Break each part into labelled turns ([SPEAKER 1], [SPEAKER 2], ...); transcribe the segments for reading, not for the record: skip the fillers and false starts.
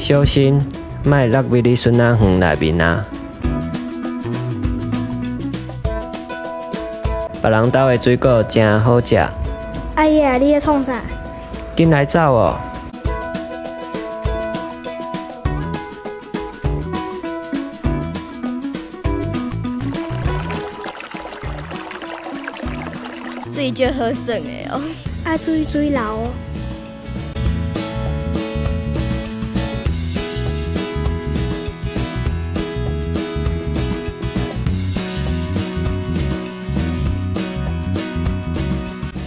[SPEAKER 1] 小心，莫落入你孫仔園內面啊！別人兜的水果誠好食。
[SPEAKER 2] 阿爺，你咧創啥？
[SPEAKER 1] 緊來走哦！
[SPEAKER 3] 水足好耍的哦。
[SPEAKER 2] 啊水水流哦。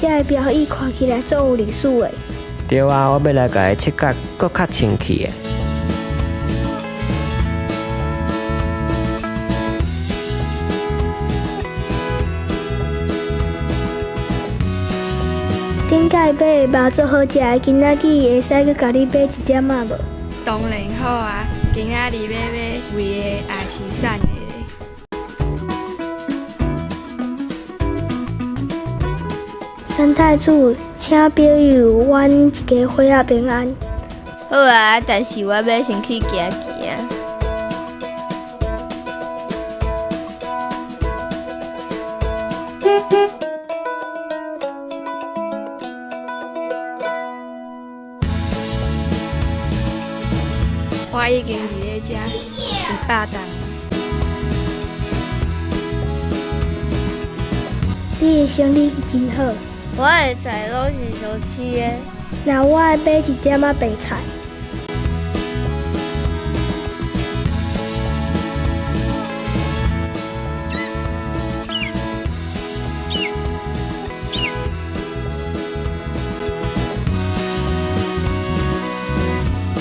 [SPEAKER 2] 這个標語看起來足有歷史的。
[SPEAKER 1] 對啊，我欲來共伊切甲閣較清氣的。
[SPEAKER 2] 頂擺買的肉足好食的，今仔日會使閣共你買一點仔無？
[SPEAKER 4] 當然好啊，今仔日欲買肥的抑是瘦的？
[SPEAKER 2] 三太子，請保佑阮一家伙仔平安。
[SPEAKER 3] 好啊，但是我欲先去行行。
[SPEAKER 4] 我已經佇咧遮100冬。
[SPEAKER 2] 你的生理真好。
[SPEAKER 3] 我的菜攏是小市的。
[SPEAKER 2] 那我愛買一點仔白菜。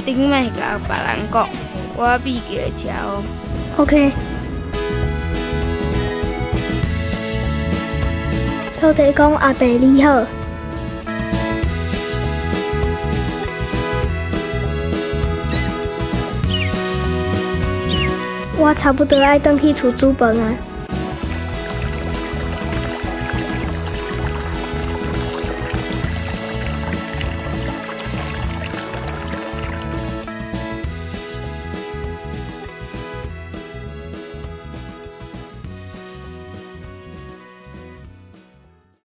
[SPEAKER 4] 恁莫共別人講，我秘密食哦。
[SPEAKER 2] OK。土地公阿伯你好。我差不多愛轉去厝煮飯矣。